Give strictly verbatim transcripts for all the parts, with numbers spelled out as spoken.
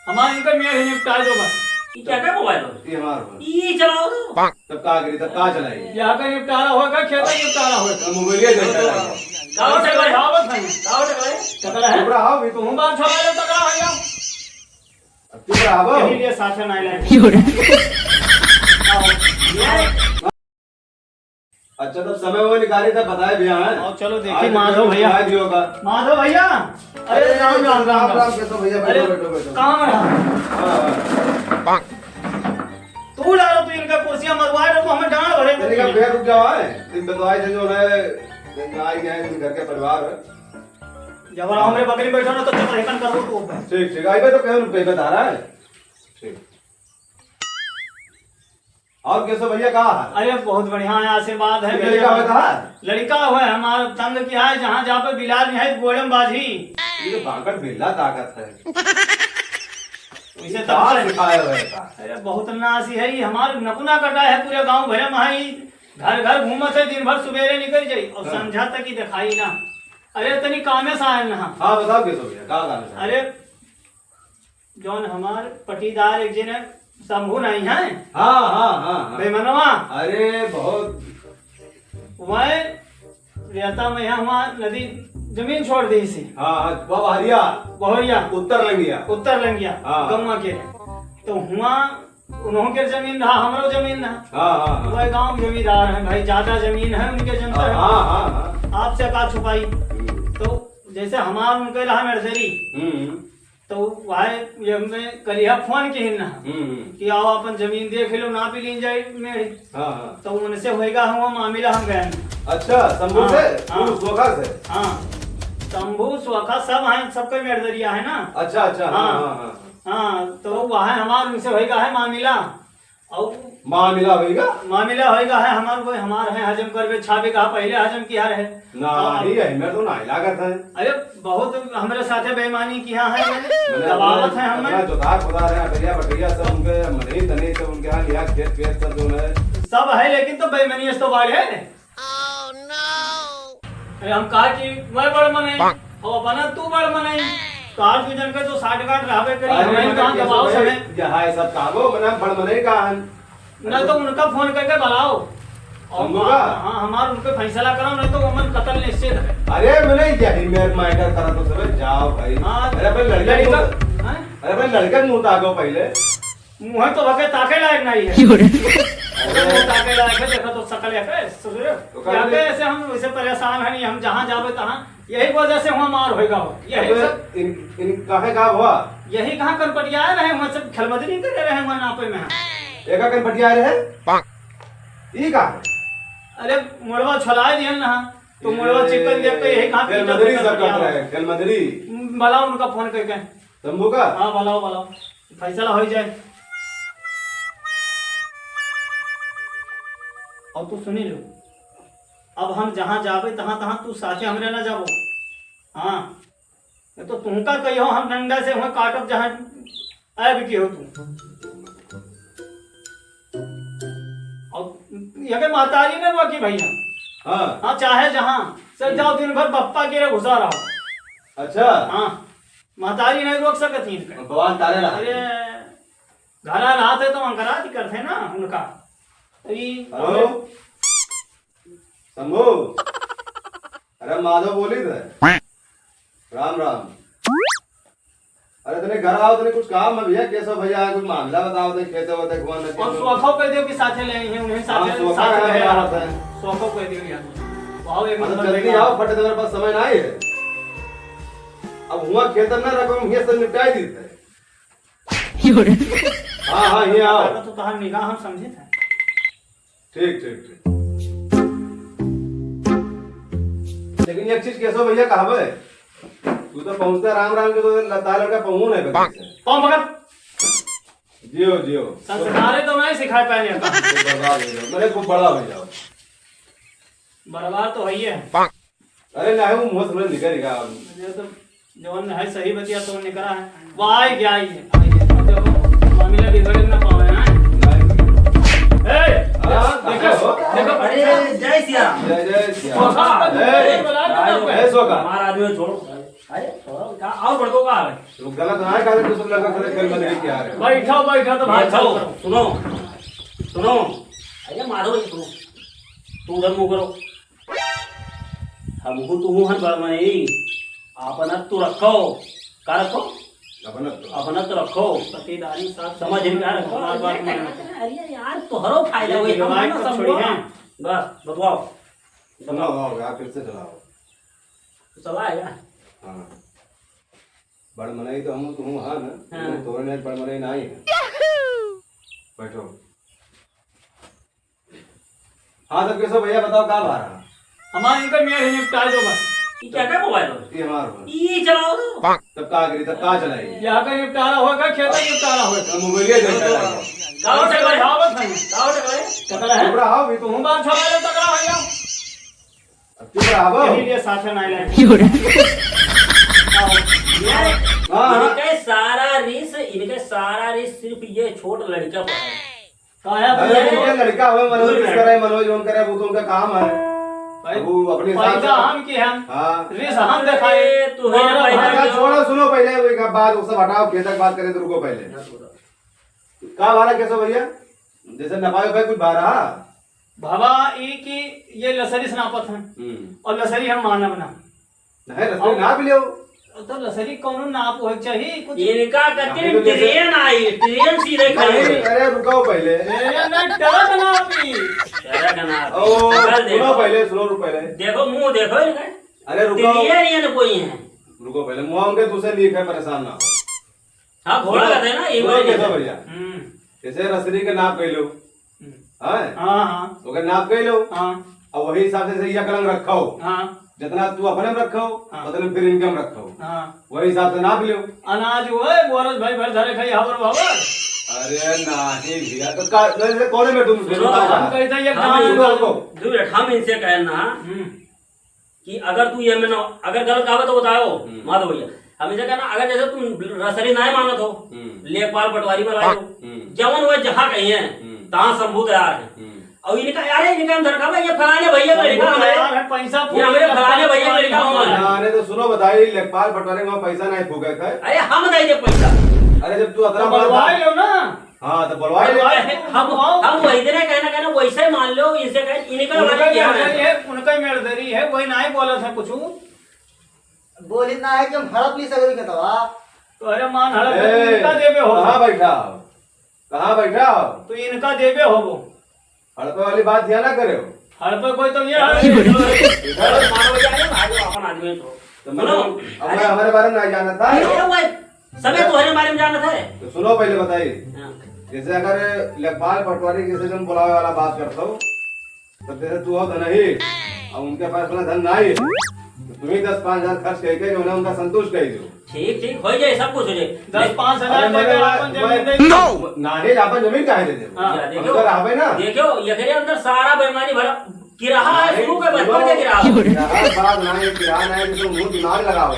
हमार इनका मेड़ ही निपटा दो बस। ये क्या क्या मोबाइल हो? ये हमार हो। ये चलाओ तो। तब का करी, तब का चलाई? यहाँ का निपटारा होगा, खेत का निपटारा होगा। तो मोबाइल ये देखा जाएगा। का हो टकला है? कहावत है। का हो टकला है? टकला है? चुप रहा, अभी तो हूँ। बात छुपा लो, टकला भैया। अब चुप रहा, अब। यही लिए साथ में नहीं लाए। क्यों रे? अच्छा, तब समय वो निकाली, तब बताए भैया, हैं? और चलो देखिए आज माधव तो भैया। सुनाई दियो का। माधव भैया, अरे अरे, राम, राम, राम, राम, राम। राम, कैसे भैया? बैठो, अरे, बैठो, बैठो। काम रहा। हाँ, हाँ। तू डालो, तू इनका कुर्सियां मरवा दे, तो हमें डांड भरे। तनिका भैया रुक जाओ, हैं? तुम बताए थे जो है, आई गए, तुम घर के परिवार है। जब राम रे बगल में बैठो ना, तो चपराहिपन करो तू ऊपर। ठीक, ठीक, आई भाई तो कहीं रुपये बता रहा है। ठीक। और कैसे भैया, का हाल? अरे, बहुत बढ़िया है, आशीर्वाद है ये भैया। लड़का हुआ कहाँ है? लड़का हुआ है हमारा, तंग किया है, जहाँ जा पे बिलाल नहीं है, गोड़म बाजी। ये तो बांकट बिल्ला ताकत है। वैसे तो कहाँ है। सिखाया हुआ है का? अरे, बहुत नासी है, ये हमारे नकुना कटा है, पूरे गांव भरे में है, घर घर घूमत है, दिन भर सुबेरे निकल जाई और हाँ। संझा तक ही दिखाई ना। अरे, तनी कामे से आयल ना। हाँ, बताओ कैसे भैया, का काम है? अरे, जौन हमार पटीदार एक जने शंभू नहीं है? हाँ, हाँ, हाँ, हाँ। बेमनवा। अरे, बहुत। वह रहता में यहाँ, वहाँ नदी जमीन छोड़ दी इसी। हाँ, हाँ, बहरिया। बहरिया। उत्तर लंगिया। उत्तर लंगिया, हाँ। गौवा के। तो हुआ उन्हों के जमीन रहा, हमरो जमीन रहा। हाँ, हाँ, हाँ। वह गांव जमींदार हैं भाई, ज्यादा जमीन है उनके, जनता हाँ, है। हाँ, हाँ, हाँ। आपसे का छुपाई? हम्म। तो जैसे हमार उनके रहा नर्सरी, हम्म। तो वह ये हमने कलिया फोन किहिन ना हम्म, हम्म। कि आओ अपन जमीन देख लो, नापी लीन जाए मेरे। हाँ, हाँ। तो उनसे होएगा हम मामला हम गए। अच्छा, शंभू हाँ, से? हाँ। वो सोखा से? हाँ। शंभू, सोखा सब हैं, सबके मेड़दरिया है ना। अच्छा, अच्छा, हाँ, हाँ। हाँ, हाँ, हाँ। हाँ, तो वह हमार उनसे होएगा है मामला। और मामला होएगा? मामला होएगा है हमार, वो हमार है, हजम करबे, छाबे कहा पहले हजम किया रहे। ना, हाँ। ही है, मैं तो ना लागत है। अरे, बहुत हमरे साथे बेईमानी किया है, मने दबावत अपना, है हमें। अपना जोतार खुदार है, अटैया बटैया सब उनके, मनई तनई सब उनके यहाँ लिया, खेत पेत सब जो है। सब है, लेकिन तो बेईमानी से तो बाढ़ है। अरे, हम कहा कि मैं बड़ मनई, और अपना तू बड़ मनई, तो आज भी जन के तो साठ गांठ रहबे करी, अरे, हमें मने कहाँ कैसे दबाव भाई, समय। यहाँ ये सब कहावो, मने हम बड़ मनई का हन। नहीं तो उनका फोन करके बुलाओ। और शंभू का? हाँ, हमार उनके फैसला कराओ, नहीं तो वो मन कत्ल निश्चित है। अरे, मने यही मेरे matter करा तो सब जाओ भाई। हाँ, अरे, अपने लड़के लड़का, को, हाँ? अरे, अपने लड़के को मुंह ताको पहले। मुंह तो वके ताके लायक नहीं है। क्यों रे? अरे, मुंह ताके लायक है, देखो तो शकल है, ससुर। तो यहाँ पे ऐसे हम वैसे परेशान हैं, नहीं, हम जहाँ जावे तहाँ यही वजह से हुआ मार होएगा हो। यही अबे सब इन, इन काहे का हुआ? यही कहाँ कनपटिया रहे, हुआ सब खेलमदरी करे रहे, हुआ नापे में। एका कनपटिया रहे? ई का? अरे, मुड़वा छलाए दिहन ना, तो मुड़वा चिकन देख के यही कहाँ खेलमदरी सब करत रहे, खेलमदरी। भला उनका फोन करके। शंभू का? हाँ, भला, भला। फैसला हो जाए। और तू सुनी लो, अब हम जहाँ जाबे, तहाँ, तहाँ तू साथे हमरे ना जाबो। हाँ, ये तो तुमका कहियो, हम डंडा से वहाँ काटब, जहाँ आए भी की हो तू। और ये के महतारी ने वो की भैया। हाँ। हाँ, चाहे जहाँ से जाओ, दिन भर बप्पा के रे घुसा रहो। अच्छा। हाँ, महतारी नहीं रोक सकत ही इनका। भगवान तारे ला। अरे, घरा रहत है तो अंकरात करते ना उनका। तो ई हेलो? शंभू, अरे माधव बोली थे। राम राम। अरे तने घर आओ, तने कुछ काम है भैया, कैसे भैया है, कुछ मामला बताओ, तने खेते होते घुमा न और सोखो कह दियो कि साथे ले आई हैं, उन्हें साथे, हाँ, सोखा साथ का ले बता आओ। रहा था। सोखो कह दियो यार। आओ, एक हाँ, तो नंबर जल्दी लेके आओ, आओ। फटे तो मेरे पास समय नहीं है। अब हुआ खेत में ना रखो, हम ये सब निपटाई दी थे। हाँ, हाँ, ये आओ। तो तहार निगाह हम समझे थे। ठीक, ठीक, ठीक। लेकिन एक चीज कैसो भैया कहबे, तू तो पहुंचता राम राम के तो लता लड़का पहुंच नहीं बता। पाँव पकड़। जियो, जियो। संस्कारे तो नहीं सिखाए पहले का। बर्बाद हो जाओ, मेरे को बड़ा हो जाओ। बर्बाद तो है ही है। अरे नहीं, वो मुंह से निकल गया। ये तो जवन है सही बतिया तो निकला है। वो आए क्या, आइए, आइए। अब देखो, मामला बिगड़े ना पावे, हैं? नहीं। ए, हाँ, देखो, हाँ। देखो, अरे, जय सिया राम। जय, जय सिया राम। सोखा, ए, ए, बुला दे ना ए, कोई। ए, सोखा। हमारा आदमी छोड़। अरे, छोड़ो। का और बड़को का है? रुक, गलत ना है, काहे तू सब लड़का खड़े खेल बंद नहीं किया है। बैठो, बैठो तो भाई बैठो, साहब। सुनो, सुनो। अरे माधव जी, सुनो। तू उधर मुंह करो। हमहू तू हन बड़ मनई। अपनत्व रखो। का रखो? अपनत्व। अपनत्व रखो। पटीदारी साथ समझ में का रखो? हमार बात मानो। अरे यार, तोहरो फायदा ये होई, हम दिमाग ना तो समझो। छोड़ी है। बस, बतवाओ। सुनाओ, आओ यार, फिर से चलाओ। तो चला है यार। हाँ। बड़ मनई तो हम, तू हाँ ना, हाँ। लेकिन तोरे में बड़ मनई ना ही है। बैठो। हाँ, तब कैसे भैया बताओ, का भा रहा? हमारे इनका मेल ही निपटा दो बस। ये क्या, क्या मोबाइल हो? ये हमार हो। ये चलाओ तो। तब का करी, तब का चलाई? यहाँ का निपटारा होगा, खेत का निपटारा होगा। तो मोबाइल ये देखा है। का हो सकता है? कहावत है। का हो सकता है? टकरा है। टुकड़ा हो भी तो हूँ। बार छवाले टकरा हो गया। अब चुप रहा बो। यही लिए साथ में नहीं लाए। यार, हाँ, हाँ। इनके सारा रिस, इनके सारा रिस सिर्फ ये छोट लड़का पर है। काहे अरे, ये ये लड़का हो, मनोज दूर किस करे, मनोज उन करे, वो तो उनका काम है। भाई, वो अपने हिसाब से पैदा हम की हम। हाँ। रिस हम दिखाए। अरे, तू है और पैदा हाँ, जो छोड़ो, सुनो पहले, वो एक बात, वो सब हटाओ, खेत की बात करें तो रुको पहले। का बारा कैसे भैया? जैसे नपाए पे कुछ बारा? बाबा, ई कि ये लसरी से नापत हैं। हम्म। और लसरी हम मानब ना। नहीं, लसरी और नाप लियो। तो लसरी कौनो नाप होए के चाहिए, कुछ इनका कति नहीं तो जैसे ट्रेन आई, ट्रेन सीधे खड़ी नहीं, हुई। अरे रुको पहले। ट्रेन नहीं, ट्रक नापी। ट्रक नापी। ओ, पकड़ दे। सुनो पहले, सुनो, रुको पहले। देखो, मुंह देखो इनका। अरे रुको। ट्रेन ये ना कोई है। रुको पहले, मुंह उनके दूसरे लीक है, परेशान ना हो। हाँ, घोड़ा सुनो, कहते हैं ना, ये सुनो, वाली। कैसा भैया? हम्म। जैसे रसरी के नाप कह लो, हम्म। हैं? हाँ, हाँ। ओकर नाप कह लो। हाँ। और वही हिसाब से सही कलम रखो। हाँ। जितना तू अपने में रखो, हाँ। उतने फिर इनके में रखो। हाँ। वही हिसाब से नाप लो। अनाज वो है, बोरस भाई भर धरे खाई, हवर भवर। अरे नाही भैया, तो का, जैसे कोने में तुम सुनो, का हम कहा? कहते हैं, ये हम गाँव इनको में रुको। दू मिनट, हम इनसे कहे ना, हम्म। कि अगर तू ये में ना, अगर गलत आवे तो बताओ, हम्म। माधव भैया। हम इसे कहना, अगर जैसे तुम रसरी नाय मानत हो, हम्म। लेखपाल पटवारी में लाओ, हम्म। जवन वो जहाँ कहीं है, हम्म। तहाँ शंभू तैयार है। हम्म। और इनका, अरे इनका हम धरका भाई, ये फलाने भैया का शंभू लड़का हमारे, तैयार है, पैसा ये हमारे फलाने भैया का लड़का हमारे। अरे तो सुनो बताई, लेखपाल पटवारी में पैसा नहीं फूके थे। अरे हम नहीं दे पैसा। अरे जब तू अतरा तो बात बलवाई लो ना। हाँ, तो बोलवाए बोलवाए ले। हम, हम वही दिन कहना, कहना वैसे मान लो, इनसे कहे, इनका उनका वाला क्या क्या है? मेड़ है, उनका मेड़ दरी है, वही नाहीं बोलत है कुछ। बोली ना है कि हम हड़प ली सगरी के दवा। तो अरे मान हड़प ए, उनका देवे हो। कहाँ बैठा हो? कहाँ बैठा हो? तो इनका देवे हो वो। हड़पे वाली बात ध्यान ना करे हो। हड़पे कोई तो ये हड़पे। इधर मारो जाए, भाई, अपन आदमी तो। तो सुनो, मतलब, अब अरे, हमारे बारे में ना जाना था। अरे, भाई, सबे तोहरे बारे में जानत है। तो सुनो पहले बताई। हाँ। जैसे अगर लेखपाल पटवारी जैसे तुम बुलावे वाला बात करत हो, तो जैसे तू हो धनही, और उनके पास अपना धन ना है, तो तुम्ही दस पाँच हजार खर्च करके जो है उनका संतुष्ट कर दो। ठीक, ठीक, हो जाए, सब कुछ हो जाए। दस पाँच हजार अरे देके मैं, आपन मैं, जमीन दे दो। नाही, आपन जमीन काहे दे दे? हाँ। या देखो, उनका रहबे ना। देखो, एकरे अंदर सारा बेईमानी भरा, किराहा है, नहीं, शुरू के बचपन के किराहा। किराहा बात ना है, किराहा ना है, जैसे मुंह दिमाग लगावे।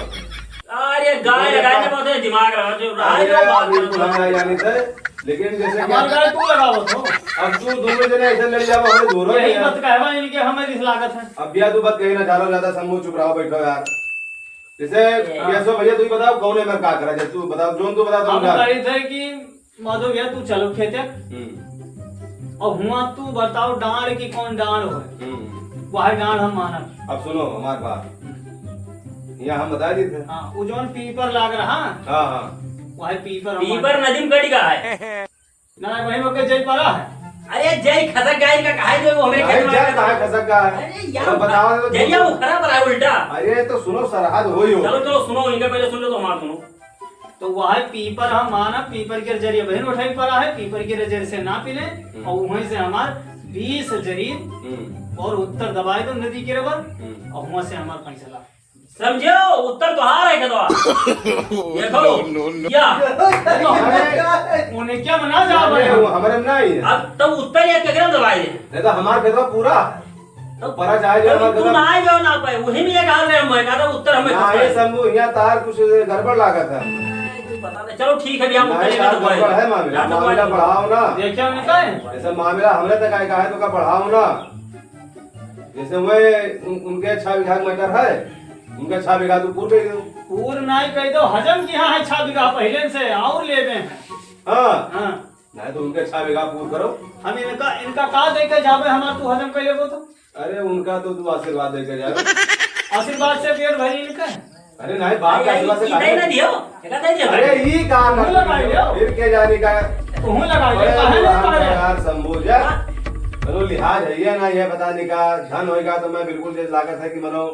अरे, गाय लगाए के बहुत है, दिमाग लगा, जो रहा है, अरे जो यार, बात बिल्कुल करता है। हम ना जाने थे, लेकिन जैसे कि हमारे गाय तू लगावत हो। अब तू दोनों जने ऐसे लड़ जाओ, हमें दोनों यही जने। मत कहवा इनके, हमें रिस लागत है। अब भैया, तू बात कहीं ना, ज्यादा, ज्यादा समूह चुप रहो, बैठो यार। जैसे, ए, हाँ। कैसो भैया, तू ही बताओ, कौन है मेरे का करा, जब तू बताओ, जोन तू बता, हम तुम कही थे कि माधव भैया, तू चलो खेते। हम्म। और हुआ तू बताओ डांड की कौन डांड हो। हम्म। वह डांड हम मानब। अब सुनो हमार बात। हम्म। यहाँ हम बता दी थे। हाँ, वो जौन पीपर लाग रहा। हाँ, हाँ। वह पीपर हम पीपर मानब। नदी में कट गया है। ना, वही में के जय पड़ा है। अरे जय खसक गया इनका कहा है जो वो हमें नहीं, खेत में जय लगा कहाँ है? खसक गया है? अरे यार, तो बताओ तो जय तुम। वो खराब रहा है उल्टा। अरे तो सुनो, सरहद हो ही हो। चलो, चलो, सुनो, इनका पहले सुन लो तो हमारा सुनो। तो वह पीपर हम माना, पीपर के जरिए बहन उठाई पड़ा है, पीपर के जरिए से नापी ले, हम्म। और वहीं से हमार बीस जरीब हम्म। और उत्तर दबाए दो नदी के रबर, हम्म। और वहां से हमार फैसला। समझो, उत्तर तोहार है खेतवा। देखो, no, no, no। या। उन्हें क्या मना जा अरे, रहे वो हो? हमारे में नहीं है। अब तब उत्तर या केकरे में दबाए दे? नहीं तो हमार खेतवा पूरा। तो परा चाहे जो अभी हमारे तू घर ना आए जाओ ना पाए, वही में एक हाल रहे हम, मैं कहा था उत्तर हमें ना, फंसता ये है। शंभू, यहाँ तार कुछ गड़बड़ लागत है। तू बता दे। चलो ठीक है भैया, हम ना, उत्तर ये लेके तार तो गड़बड़ है मामला, या तो मामला पाए। बढ़ाओ ना। देखिए उनका है। जैसे मामला हमरे तक आए का है तो का बढ़ाओ ना। जैसे वह उन-, उनके छह बीघा का मैटर है, उनके छह बीघा तो पूर दे दो। पूर नाई कह दो, हजम किहाँ है छह बीघा पहिले से, और लेबे हैं। हाँ। हाँ। नहीं तो उनके छह बीघा पूर करो। हम इनका, इनका का दे के जाबे, हमार तू हजम कर लेबो तो? अरे उनका तो तू आशीर्वाद दे के जाओ। आशीर्वाद से पेट भरी इनका। अरे नहीं, बाप का अरे, आशीर्वाद से ई खाए। दे ना दियो, एका दे दियो। अरे ई का तू ना लगा दियो। फिर के जाने का। तू लगा दियो, अरे काहे नहीं यार, कह रहे? यार शंभू जा। हाँ। चलो लिहाज है ये ना, ये पता नहीं का धन होएगा तो मैं बिल्कुल जैसे लागत है कि मनो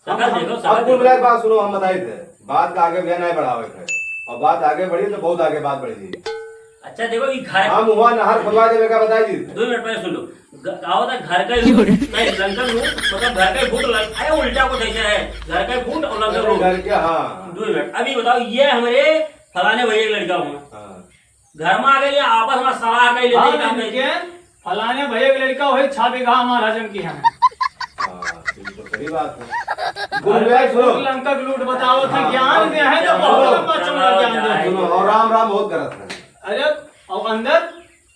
शकल देखो, अब शकल कुल देखो। मिला के बात सुनो, हम बताई थे, बात का आगे भैया नहीं बढ़ावे थे, और बात आगे बढ़ी तो बहुत आगे बात बढ़ जाएगी। अच्छा देखो, ये घर हम हुआ नहर खुलवा देवे का बताई दी थे। दो मिनट पहले सुन लो, ग-, का होता है, घर का ही रूट, नहीं, लंका रूट, मतलब घर का ही फुट लग-, अरे उल्टा को कैसे है, घर का ही फुट और लंका अरे रूट। घर के, हाँ। दो मिनट, अभी बताओ, ये हमारे फलाने भैया का लड़का हुआ। हाँ। घर में आ गए, आपस में सलाह कर लेते हाँ, हैं, काम इनके करते। फलाने भैया के लड़का वही छह बीघा हमार हजम किहाँ है। हाँ, ये तो सही बात है। घर गुरु का भैया, सुनो। फूट लंका के लूट बताओ था, हाँ, ज्ञान हाँ, दे है तो हाँ, बहुत हाँ, लंबा चौड़ा हाँ, ज्ञान दे हाँ, है। सुनो, और राम राम बहुत गलत है। अरे, और अंदर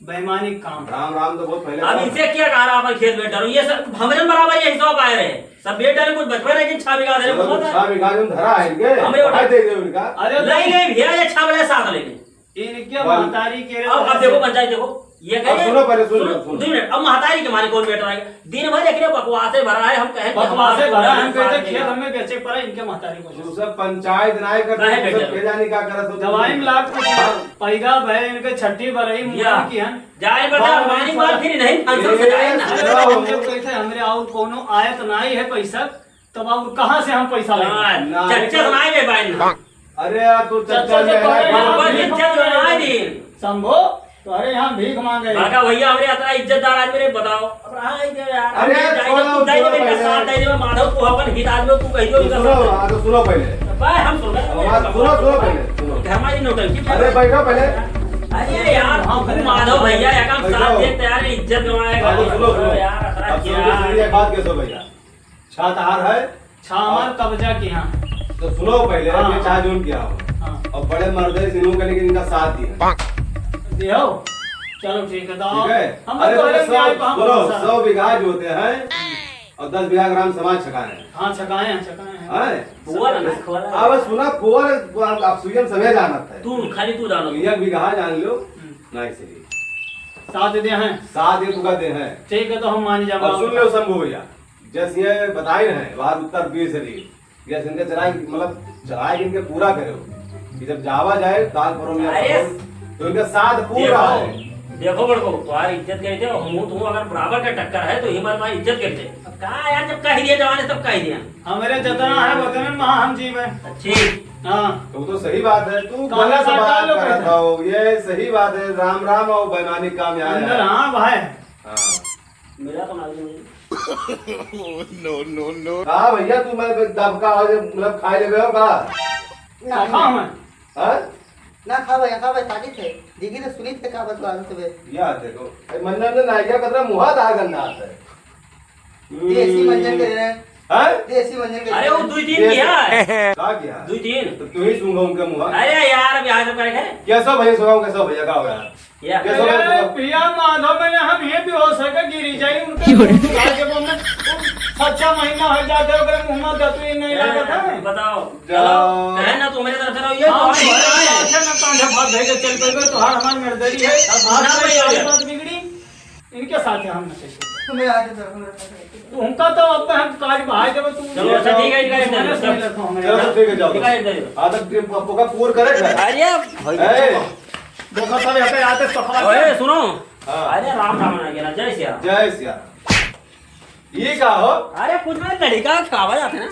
बेईमानी काम। राम राम तो बहुत पहले अब था। इनसे क्या कहा रहा, अपन खेत में डरो, ये सब हमरे बराबर ये हिसाब आए रहे, सब बेटा ने कुछ बचपन है कि छह बीघा धरे चलो, बहुत तो है। छह बीघा जो धरा है इनके, हमरे भाई उठा दे दे उनका। अरे, नहीं, नहीं, भैया, ये छह बड़े साथ लेने। इनके वाह। महतारी के रे अब, अब देखो पंचायत, देखो, ये अब कहे, सुनो पहले, सुनो, सुनो, सुनो। दो मिनट, अब महतारी के मारे कौन बैठ रहा है? दिन भर एकरे बकवासे भरा है, हम कहे कि बकवासे हमारे भरा है, हम साथ कहते नहीं खेत है। हमें बेचे पड़ा, इनके महतारी को। तू सब पंचायत नाय करते, काहे तू सब बैठे? के जानी का करत हो? दवाई में लाग कुछ पैदा भय, इनके छठी बरई या। मुंह की हन। जाए बता, बार मानी बार बार फिर नहीं, फंक्शन ये सजाए ना। सुनो। हम जब कहते हमरे और कोनो आयत नाई है पैसा, तब और कहाँ से हम पैसा लेंगे? हाँ, ना, चच्चा ना। सुनाए बे बाइन। अरे यार, तू चच्चा चच्चा से मेरा पकड़ बाप ना, बस नहीं। इज्जत बनाए दी। शंभू, तोहरे यहाँ भीख मांगे। बड़का भैया, हमरे इतना इज्जतदार आदमी रे, बताओ। अब रहा है क्या यार? अरे हम यार, जाएंगे, छोड़ो, तू जाएंगे, छोड़ो मेरे पहले। साथ जाएंगे, माधव को अपन हित आदमी, तू कह दियो, तो इनका सुनो, साथ। हाँ, तो सुनो पहले। भाई, हम सुन रहे हैं। अब बात सुनो, सुनो पहले, सुनो। घर में ही नौटंकी क्या अरे, है? बैठो पहले। अरे यार, हाँ, तू माधव भैया, एक हम बैठो। साथ देख, तैयार है, इज्जत गंवाएगा। हाँ, तो सुनो, सुनो। यार, अतरा अब सुनो, क्या? सुनिए, बात कैसे भैया? छातहार है? छामर हाँ। कब्जा किहाँ। तो सुनो पहले, हाँ। ये चार जून किहाँ हो। हाँ। और बड़े मर्दे से इन्हों के लेकिन इनका साथ दिया। दियो? चलो ठीक है, तो ठीक है? हम अरे तो तो अरे सौ, न्याय पर हम सुनो, भरोसा। सौ बीघा जोते हैं और दस बीघा ग्राम समाज छकाए हैं। हाँ, छकाए हैं, छकाए हैं। हैं? खोआ ना, खोआ ना। अब सुना, खोआ, आप, आप सुयम समय जानत है। तू, खाली तू जानो। एक बीघा जान लो, हम्म। नहीं सही। साथ दे हैं। साथ ये तुका दे हैं। ठीक है, तो हम मान जाबा। अब सुन लो शंभू भैया, जैसे ये बताए हैं, बाहर उत्तर बीस शरीर, जैसे इनके चलाए, मतलब, चलाए इनके पूरा करे हो। कि जब जावा जाए, दाल परोल या अरे! परोल, तो इनका साथ पूरा देखो, है। देखो बड़को, तुम्हारी इज्जत कहते हो, हम तू अगर बराबर का टक्कर है, तो ये हमारे पास इज्जत कहते हैं। अब का यार, जब कह दिया जवान है, तब कह दिया। हमारे जितना है, वतन में हम जीवे। अच्छी। हाँ। तो वो तो सही बात है, तू कहाँ गलत बात बात डालो करता पैसा? हो, ये सही बात है, राम राम और बेईमानी काम यहाँ अंदर, है। हाँ भाई। हाँ। मेरा तो मालूम नहीं। No, no, no। का भैया, तू मैं दबका हो जे, मतलब, खाए लेबे हो का? ना, ना। खाओ मैं। हाँ? ना खा भैया, खा भाई, ताकि थे। देखी तो सुनी थे का बतवा रहे थे। या देखो, ए, मंजन ने ना, या कतरा मुहा दा गंदा है। देसी मंजन के रहे। हाँ? देसी मंजन के अरे, वो रहे। दुई तीन देसी। किया है। का किया? दुई तीन। तो तू ही सूंघो उनके मुहा। अरे यार, अब यहाँ से करेंगे। कैसा भैया, सुनाओ, कैसा भैया, का हो यार? या। कैसे अरे, कैसे? पिया माधव, मैंने हम ये भी हो सके गिरी जाई उनके क्यों? मुंह सुखा के वो में, वो छह छह महीना हो जाते, ओकरे मुंह में दतुई नहीं ए, लागत है। बताओ। जाओ। चलो, कहे ना, तू मेरे तरफ से रहो, ये हाँ, तो भाई, आए। अच्छा ना, कांधे भात धइ के चल पइबे, तोहार हमार मेहरबानी है। अब आज ना से भैया। सारी बात बिगड़ी, इनके साथ हम न चल पइबे। तुम्हें आके तो हम रखा था। तो उनका तो अब हम काज बहाई देबे, तू चलो, अच्छा, ठीक है, इनका एक दुश्मन दिन, समझ रखो हमें। चलो, ठीक है, जाओ। ठीक है, एक दिन। आदत के प-, पक्का पूर करे घर। अरे, भाई, ए। देखो, सब यहाँ पे आते सफा ओए, सुनो। हाँ। अरे, राम राम ना कहना, जय सिया राम। जय सिया राम। ये का हो? अरे, कुछ नहीं, लड़का खावा जाते ना।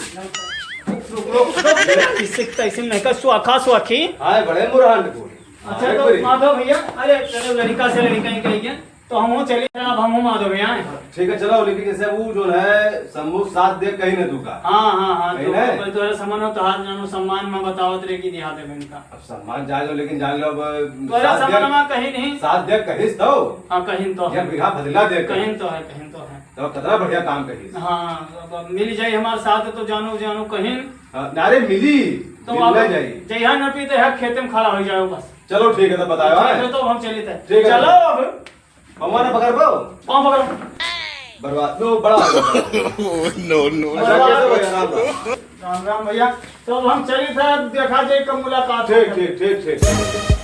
रुक, रुक, रुक, इससे तैसे नहीं का, स्वाखा, स्वाखी। हाँ, बड़े मुरहंड को। अच्छा, हाँ, तो एक बारी। माधव भैया, अरे, चलो, लड़का से लड़का ही कही गया। तो हमहू चली, अब हमहू माधव यहाँ हैं। ठीक है, चलो, लेकिन जैसे वो जो है, शंभू साथ दे कहीं ना तू का। हाँ, हाँ, हाँ, कहीं तो ना? कोई तोहरा समन हो, तोहार जानो सम्मान में बतावत रहे कि दिहा देबे इनका। अब सम्मान जान लो, लेकिन जान लो, अब तोहरा साथ दे, सम्मान में कहीं नहीं। साथ दे कहीं तो। हाँ, कहीं तो ये है। बीघा बदला दे कहीं। कहीं तो है, कहीं तो है। तो कितना बढ़िया काम कही। हाँ, अब मिल जाई हमारे साथ तो जानो, जानो कहीं। हाँ, नारे मिली, तो मिल अब ना जाई। जइहा न पीते है, खेते में खड़ा हो जाओ बस। चलो, ठीक है, तो बताओ, ठीक है, हैं? तो हम चलित है। ठीक है। चलो अब। पौवा ना पकड़ पाओ? पाँव पकड़ो। बर्बाद। नो, बड़ा हो गया। No, no, no। अच्छा, कैसे हो गया? राम राम। राम राम भैया। तो अब हम चली थे, देखा जाए कब मुलाकात ठीक, होता। ठीक, ठीक, ठीक।